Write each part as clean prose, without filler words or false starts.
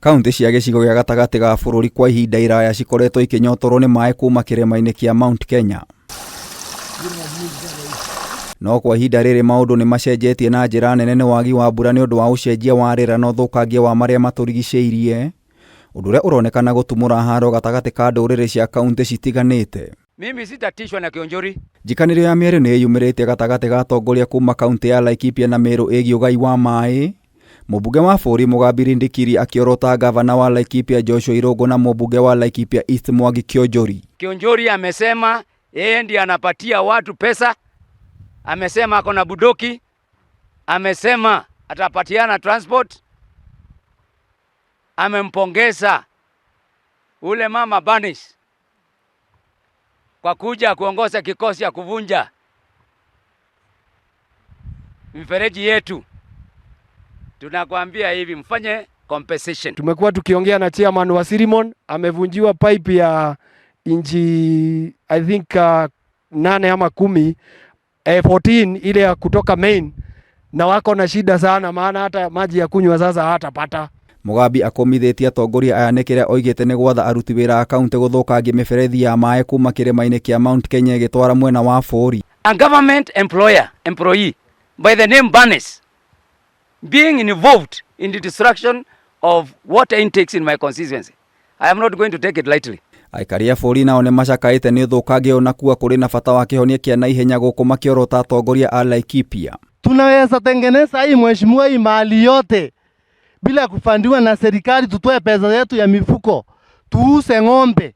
Kaunti cia gĩcigo gĩa gatagatĩ ga bũrũri kwa ihinda iraya cikoretwo ikĩnyotorwo nĩ maĩ kuma kĩrĩma-inĩ kĩa Mount Kenya. No kwa ihinda rĩrĩ maũndũ nĩ macenjetie na njĩra nene nĩ wagi wa mbura nĩ ũndũ wa ũcenjia wa rĩera na ũthũkangia wa marĩa matũrigicĩirie, ũndũ ũrĩa ũronekana gũtumũra haro gatagatĩ ka ndũrĩrĩ cia kaunti citiganĩte. Mimi sitatishwa na Kionjori. Njikanĩrio ya mĩario nĩ ĩyumĩrĩtie gatagatĩ ga atongoria kuma kaunti ya Laikipia na Meru ĩgiĩ ũgai wa maĩ. Mũmbunge wa bũrũri Mũgambi Rindikiri akĩorota gavana wa Laikipia Joshua Irũngũ na mũmbunge wa Laikipia East Mwangi Kionjori. Kionjori amesema yeye ndiye anapatia watu pesa, amesema ako na budoki, amesema atapatiana transport, amempongeza ule mama Banish kwa kuja kuongoza kikosi ya kuvunja mifereji yetu. Tunakwambia hivi, mfanye compensation. Tumekuwa tukiongea na chairman wa Sirimon, amevunjiwa pipe ya inchi I think 8 ama 10, 14 ile ya kutoka main, na wako na shida sana, maana hata maji ya kunywa sasa hatapata. Mugambi akomithitie atongoria aya nĩ kĩrĩa oigĩte nĩ gwatha aruti wĩra a kaunti gũthũkangia mĩberethi ya maĩ kuma kĩrĩma-inĩ kĩa Mount Kenya ĩgĩtwara mwena wa bũrũri. A government employee by the name Barnes being involved in the destruction of water intakes in my constituency. I am not going to take it lightly. Aikari a bũrũri nao nĩ macakaĩte nĩ ũthũkangia ũyũ na kuga kũrĩ na bata wa kĩhonia kĩa naihenya gũkũ makĩorota atongoria a Laikipia. Tunaweza tengeneza hii mheshimiwa hii mali yote bila kufandiwa na serikali, tutoe pesa yetu ya mifuko, tuuze ng'ombe,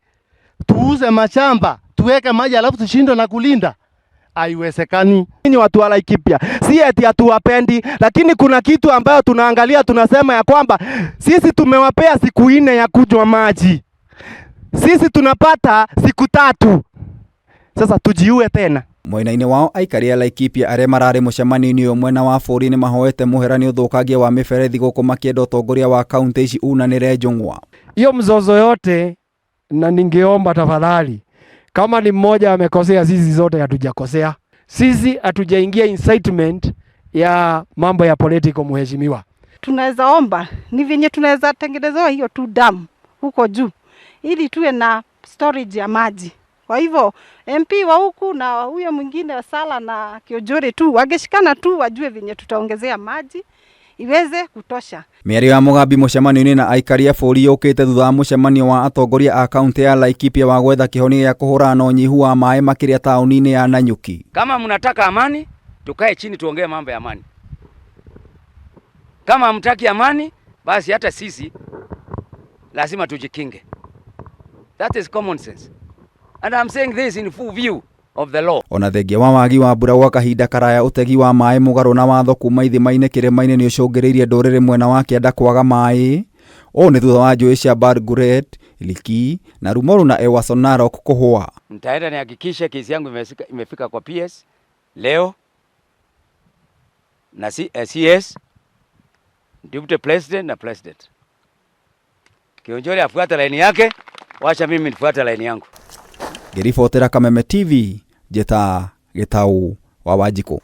tuuze mashamba, tuweke maji alafu tushindwe na kulinda. Haiwezekani. Ninyi watu wa Laikipia, si eti hatuwapendi, lakini kuna kitu ambayo tunaangalia, tunasema ya kwamba sisi tumewapea siku 4 ya kunywa maji, sisi tunapata siku 3. Sasa tujiue tena. Mwena-inĩ wao aikari a Laikipia arĩa mararĩ mũcemanio-inĩ ũyũ mwena wa bũrũri nĩ mahoete mũhera nĩ ũthũkangia wa mĩberethi gũkũ makĩenda ũtongoria wa kaunti ici unanĩre njũng'wa. Hiyo mzozo yote, na ningeomba tafadhali, kama ni mmoja amekosea, sisi zote hatujakosea. Sisi hatujaingia incitement ya mambo ya political, mheshimiwa. Tunaweza omba ni venye tunaweza tengenezewa hiyo tu dam huko juu ili tuwe na storage ya maji. Kwa hivyo MP wa huku na huyo mwingine wa Sala na Kiojori tu wangeshikana tu wajue venye tutaongezea maji iweze kutosha. Mĩario ya Mugambi mũcemanio-inĩ na aikari a bũrũri yũkĩte thutha wa mũcemanio wa atongoria a kaunti ya Laikipia wa gwetha kĩhonia gĩa kũhũrana na ũnyihu wa maĩ makĩria taũni-inĩ ya Nanyuki. Kama mnataka amani, tukae chini tuongee mambo ya amani. Kama hamtaki amani, basi hata sisi lazima tujikinge. That is common sense. And I'm saying this in full view of the law. Ona thengia wa wagi wa mbura gwa kahinda karaya, ũtegi wa maĩ mũgarũ na watho kuma ithima-inĩ kĩrĩma-inĩ nĩ ũcũngĩrĩirie ndũrĩrĩ mwena wa kĩanda kwaga maĩ. Ũũ nĩ thutha wa njũĩ cia Burguret, Liki na Rumoru na Ewaso Narok kũhũa. Nitaenda nihakikishe kesi yangu imefika kwa PS leo na CS, Deputy President na President. Kionjori afuate laini yake, wacha mimi nifuate laini yangu. Ngĩribotera Kameme TV, njĩta Gĩtaũ wa Wanjikũ.